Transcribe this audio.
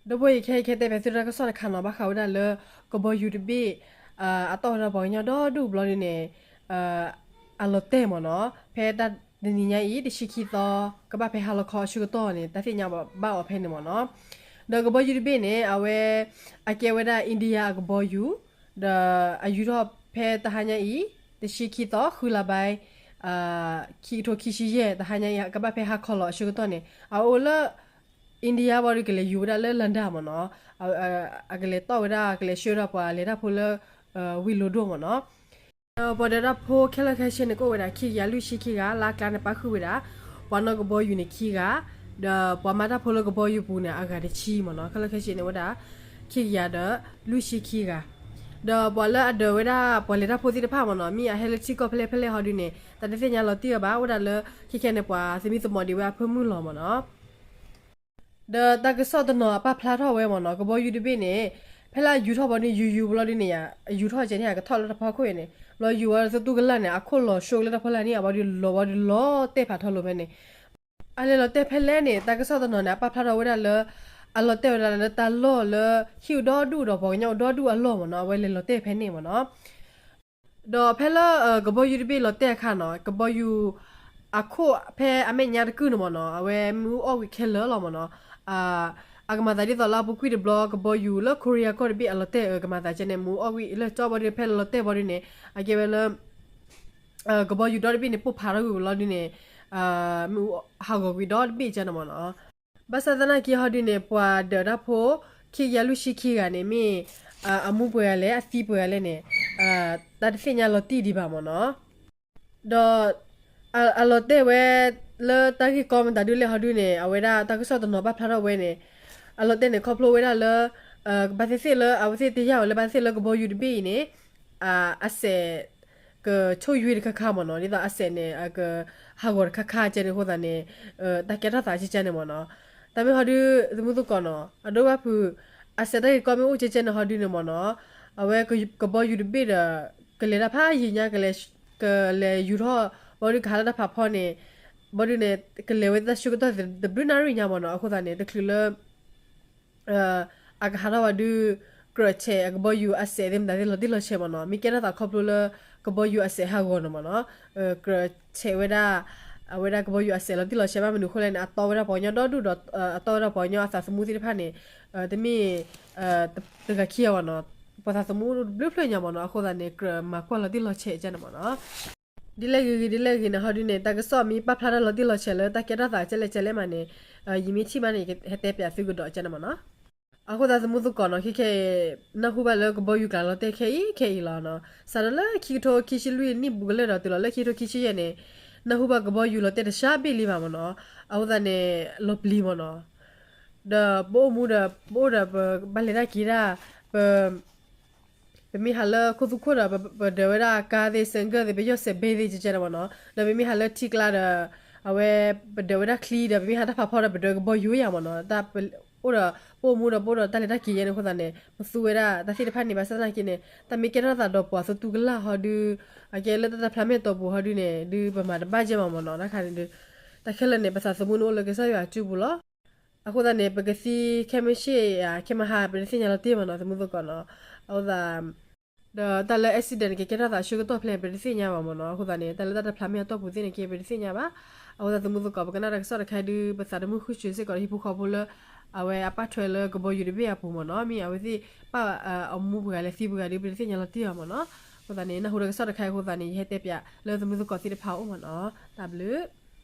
ဒီပုၢ်ဝဲၢ် ယခဲအံၤ ကတဲပၠးသုတၢ်ကစီၣ်တခါနီၤ, ဘၣ်ဃးဝဲဒၣ်လၢ ကဘီယူၤတဘ့ၣ် အတီၣ်ဝဲဒၣ်ပှၤကညီဒီဒူၣ်ဘျီဒုန့ၣ် အလီၤတဲာ်မ့ၢ်နီၤ, ဖဲတနံၤညါအံၤ တဆံခံသီ ကဘၣ်ဖဲဟါလီၤခီအဆၢကတီၢ်န့ၣ် တၢ်သ့ၣ်ညါဘၣ်အီၤဖဲန့ၣ်မ့ၢ်နီၤ. ဒီးကဘီယူၤတဘ့ၣ်န့ၣ် အဝဲ အကဲဝဲဒၣ် India အကဘီယူၤ, ဒီးအယူၤထီၣ်ဖဲတဟါညါအံၤ တဆံခံသီ ဃုလါဘဲ ခံကထိခံဆံယဲၢ် တဟါညါအံၤ ကဘၣ်ဖဲဟါခီလီၤအဆၢကတီၢ်န့ၣ် အအိၣ်လၢ India ဘၣ်ဒီး ကလဲၤယူၤဝဲဒၣ်လၢ London မ့ၢ်နီၤ, အကလဲၤတီၣ်ဝဲဒၣ် ကလဲၤဆှၢဝဲဒၣ်ပှၤလဲၤတၢ်ဖိလၢ ဝ့ၢ်လီၤဒိၣ်မ့ၢ်နီၤ. ဒီးပှၤဒၢးတၢ်ဖိခဲလၢာ်ခဲဆ့န့ၣ် ကအိၣ်ဝဲဒၣ် ခံကယၤလွံၢ်ဆံခံဂၤ, လၢအကျါန့ၣ်ပၣ်ဃုာ်ဝဲဒၣ် ပှၤနီၣ်ကဘီယူၤန့ၣ်ခံဂၤ, ဒီးပှၤမၤတၢ်ဖိလၢကဘီယူၤပူၤန့ၣ် အဂၤတဆံမ့ၢ်နီၤ, ခဲလၢာ်ခဲဆ့န့ၣ်ဝဲဒၣ် ခံကယၤဒီးလွံၢ်ဆံခံဂၤ. ဒီးပှၤလၢအဒၢးဝဲဒၣ် ပှၤလဲၤတၢ်ဖိသ့ၣ်တဖၣ်မ့ၢ်နီၤ, မ့ၢ်အဟဲလၢထံကီၢ်ဖဲလဲၣ်ဖဲလဲၣ်ဟီဒုန့ၣ် တၢ်တသ့ၣ်ညါလီၤတံၢ်အီၤဘၣ်, အိၣ်ဒၣ်လၢ ခဲခဲန့ၣ် ပှၤသမံသမိးဒံးဝဲအဖၢမုၢ်လီၤမ့ၢ်နီၤ. ဒီးတၢ်ကစီၣ်တနီၤအပာ်ဖျါထီၣ်ဝဲမ့ၢ်နီၤ, ကဘီယူၤတဘ့ၣ်န့ၣ် ဖဲလၢယူၤထီၣ်ဘၣ်ဒီး ယူၤယူၤဘျီဒုန့ၣ် ယူၤထီၣ်ကဲန့ၣ် ကထီၣ်လၢတၢ်ဖီခိၣ်အံၤန့ၣ် ဘျီယူၤဝဲသတူၢ်ကလာ်န့ၣ် အခိၣ်လီၤဆှိလၢတၢ်ဖီလာ်န့ၣ် အဘၣ်ဒီးလီၤဝဲဒီး လီၤတဲာ်ဖးထီလိၤဖဲန့ၣ် အလဲၤလီၤတဲာ်ဖဲလဲၣ်န့ၣ် တၢ်ကစီၣ်တနီၤန့ၣ် အပာ်ဖျါထီၣ်ဝဲဒၣ်လၢ အလီၤတဲာ်ဝဲဒၣ်လၢတၢ်လီၢ်လၢ ဟံၣ်အိၣ်ဒီဒူၣ်ဒီးပှၤကညီအိၣ်ဒီဒူၣ်အလီၢ်မ့ၢ်နီၤ, အဝဲလဲၤလီၤတဲာ်ဖဲန့ၣ်မ့ၢ်နီၤ. ဒီးဖဲလၢ ကဘီယူၤတဘ့ၣ်လီၤတဲာ်အခါနီၤ, ကဘီယူၤအခိၣ်ဖဲအမဲာ်ညါတကုၢ်န့ၣ်မ့ၢ်နီၤ, အဝဲမ့ၣ်အူအီၣ်ဝံၤခဲလၢာ်လီၤမ့ၢ်နီၤ. အကမၤသးဒ်သိးလၢအပူၤကွံာ်တဘျီ ကဘီယူၤလၢ Korea ကီၢ်တဘ့ၣ်အလီၤတဲာ် ကမၤသးကဲန့ၣ် မ့ၣ်အူအီၣ်ဝံၤလၢကၠီဘၣ်ဒီး ဖဲလၢလီၤတဲာ်ဘၣ်ဒီးန့ၣ် အကဲဝဲလၢ ကဘီယူၤဒီတဘ့ၣ်န့ၣ် ပိၢ်ဖးထီၣ်ကွံာ်ဝံၤလီၤဒုန့ၣ် မ့ၣ်အူဟးဂီၤကွံာ်ဒီတဘ့ၣ်ကဲန့ၣ်မ့ၢ်နီၤ. ဘၣ်ဆၣ်သနာ်က့ဟီဒုန့ၣ် ပှၤဒၢးတၢ်ဖိ ခံကယၤလွံၢ်ဆံခံဂၤန့ၣ် မ့ၢ်အမူပှဲၤဂၤလဲၣ် အသံပှဲၤဂၤလဲၣ်န့ၣ် တၢ်တသ့ၣ်ညါလီၤတံၢ်ဒံးဘၣ်မ့ၢ်နီၤ. ဒီး အလီၤတဲာ်ဝဲ လၢတၢ်ဂ့ၢ်ကီမတၤဒုလဲၣ်ဟီဒုန့ၣ် အဝဲဒၣ်တၢ်ကစီၣ်တနီၤပာ်ဖျါထီၣ်ဝဲန့ၣ် အလီၤတဲာ်န့ၣ် ခီဖျိဝဲဒၣ်လၢ ဘၣ်သ့ၣ်သ့ၣ်လၢ အဝဲသ့ၣ်တယာ်ဝဲလၢဘၣ်သ့ၣ်သ့ၣ်လၢကဘီယူၤတဘ့ၣ်အံၤန့ၣ် အစဲး ကဆိၣ်ယွံတခါခါမ့ၢ်နီၤ, ဒ်သိးအစဲးန့ၣ် ကဟးဂီၤတခါခါကဲန့ၣ်အဃိသတးန့ၣ် တၢ်ကဲထီၣ်သးကဲကဲန့ၣ်မ့ၢ်နီၤ. တၢ်မ့ၢ်ဟီဒု သမူသကိးနီၤ အဒိဘၣ်ဖုး အစဲးတၢ်ဂ့ၢ်ကီမ့ၢ်အိၣ်ကဲကဲန့ၣ်ဟီဒုန့ၣ်မ့ၢ်နီၤ, အဝဲကဘီယူၤတဘ့ၣ်ဒီး ကလဲၤတၢ်ဖးယံာ်ညါ ကလဲၤယူၤထီၣ် ဘီဒုကဟးလၢတၢ်ဖးဖီန့ၣ် ဘီဒုန့ၣ် ကလဲၤဝဲတၢ်ဆၢကတီၢ်သဘျုးနၣ်ရံၣ်ညါမ့ၢ်နီၤ, အဃိသတးန့ၣ် တချုးလၢ အကဟးထီၣ်ဝဲဒု ကြၢးဆဲးအကဘီယူၤအစဲးသ့ၣ်မတၤသ့ၣ်လီၤတံၢ်လီၤဆဲးမ့ၢ်နီၤ, မ့ၢ်ကဲထီၣ်သးခီဖျိလၢ ကဘီယူၤအစဲးဟးဂီၤန့ၣ်မ့ၢ်နီၤ, ကြၢးဆဲးဝဲဒၣ် အဝဲဒၣ်ကဘီယူၤအစဲးလီၤတံၢ်လီၤဆဲးဘၣ်မနုၤအဃိလဲၣ်န့ၣ် အတီဝဲဒၣ်ပှၤကညီဒီဒူၣ်ဒီး အတီဝဲဒၣ်ပှၤကညီအသးသမူသ့ၣ်တဖၣ်န့ၣ် တမ့ၢ် တဂၤခံဂၤဘၣ်နီၤ, ပှၤသးသမူတဘျုးဖျၢၣ်ညါမ့ၢ်နီၤ, အဃိသတးန့ၣ် ကြၢးမၤကွၢ်လီၤတံၢ်လီၤဆဲးကဲန့ၣ်မ့ၢ်နီၤ. ဒ်လဲၣ်ဂ့ၤဂ့ၤ ဒ်လဲၣ်ဂ့ၤန့ၣ် ဟီဒုန့ၣ် တၢ်ကစီၣ်မ့ၢ်ပာ်ဖျါတၢ်လီၤတံၢ်လီၤဆဲးလၢတၢ်ကဲထီၣ်သးကဲလဲၣ်ကဲလဲၣ်မးန့ၣ် ယမ့ၢ်ထံၣ်ဘၣ်န့ၣ် ယကဟဲတဲပၠးသုကဒီးကဲန့ၣ်မ့ၢ်နီၤ. အဃိသတးသမူသကိးနီၤ ခဲခဲအံၤ နၢ်ဟူဘၣ်လၢကဘီယူၤကျါလီၤတဲာ်ခဲအံၤခဲအံၤလီၤနီၤ, စးထီၣ်လၢခံကထိခံဆံလွံၢ်နံၣ်ဘူးကလၢာ်ဒီးတုၤလီၤလၢခံကထိခံဆံယဲၢ်န့ၣ် နၢ်ဟူဘၣ်ကဘီယူၤလီၤတဲာ်တၢ်ဆါဘ့ၣ်လံဘၣ်မ့ၢ်နီၤ, အဃိသတးန့ၣ် လီၤပျံၤမ့ၢ်နီၤ, ဒီးပအိၣ်မူဒီး ပအိၣ်ဒီးပဘၣ်လဲၤတၢ်က့ၤတၢ် ပ ပမ့ၢ်ဟးလၢခိၣ်သူခိၣ်ဒီး ပဒၢးဝဲဒၣ်ကါသ့ၣ် ဆိုင်ကယ် သ့ၣ် ပယီၢ်စဲးဘ့ၣ်သ့ၣ်ကဲကဲန့ၣ်မ့ၢ်နီၤ, ဒီးပမ့ၢ်ဟးလၢထံကျါဒီး အဝဲ ပဒၢးဝဲဒၣ်ချံဒီး ပမ့ၢ်ဟးတၢ်ဖးဖီဒီး ပဒၢးကဘီယူၤယၤမ့ၢ်နီၤ, တၢ်အိၣ်ဒီး ပအိၣ်မူဒီးပအိၣ်ဒီးတၢ်လဲၤတၢ်က့ၤယဲန့ၣ်အဃိသတးန့ၣ် ပသူဝဲဒၣ်တၢ်သ့ၣ်တဖၣ်န့ၣ် ဘၣ်ဆၣ်သနာ်က့န့ၣ် တၢ်မ့ၢ်ကဲထီၣ်သးဒီးပှၤသတူၢ်ကလာ်ဟီဒု အကဲလၢတၢ်တဖျါမဲာ်တီပူၤဟီဒုန့ၣ် ဒုးပမၤတဘၣ်ကဲမ့ၢ်နီၤ, တၢ်ခါန့ၣ်ဒုး တၢ်ခဲလၢာ်န့ၣ် ပသးသမူန့ၣ်အိၣ်လၢကစၢ်ယွၤအစုပူၤလီၤ. အဃိသတးန့ၣ် ပကသံခဲမုၢ်ဆ့ၣ်ဧါ ခဲမုၢ်ဟါ ပတသ့ၣ်ညါလီၤတံၢ်မ့ၢ်နီၤ သမူသကိးနီၤ, အဃိသတး ဒီးတၢ်လၢ accident န့ၣ် ကကဲထီၣ်သးဆၢကတီၢ်ဖဲလဲၣ် ပတသ့ၣ်ညါဘၣ်မ့ၢ်နီၤ, အဃိသတးန့ၣ် တၢ်လၢတၢ်တဖျါမဲာ်အတီၢ်ပူၤသ့ၣ်န့ၣ်က့ ပတသ့ၣ်ညါဘၣ်. အဃိသတးသမူသကိး ပကနၣ်တၢ်ကစီၣ်တခါဒုး ပသးတမုၢ်ဃုာ်စၢၤစ့ၢ်ကီးဒီးဟံၣ်ဖိဃီဖိလၢ အဝဲအပာ်ထွဲလၢကဘီယူၤတဘ့ၣ်အပူၤမ့ၢ်နီၤ, မ့ၢ်အဝဲသ့ၣ်ပာ်အမူပှဲၤဂၤလဲၣ်သံပှဲၤဂၤဒုး ပတသ့ၣ်ညါလီၤတံၢ်အီၤမ့ၢ်နီၤ. အဃိသတးန့ၣ် နၢ်ဟူတၢ်ကစီၣ်တခါအံၤအဃိသတးန့ၣ် ယဟဲတဲပၠးလၢသမူသကိးသ့ၣ်တဖၣ်အအိၣ်မ့ၢ်နီၤ, တၢ်ဘျုး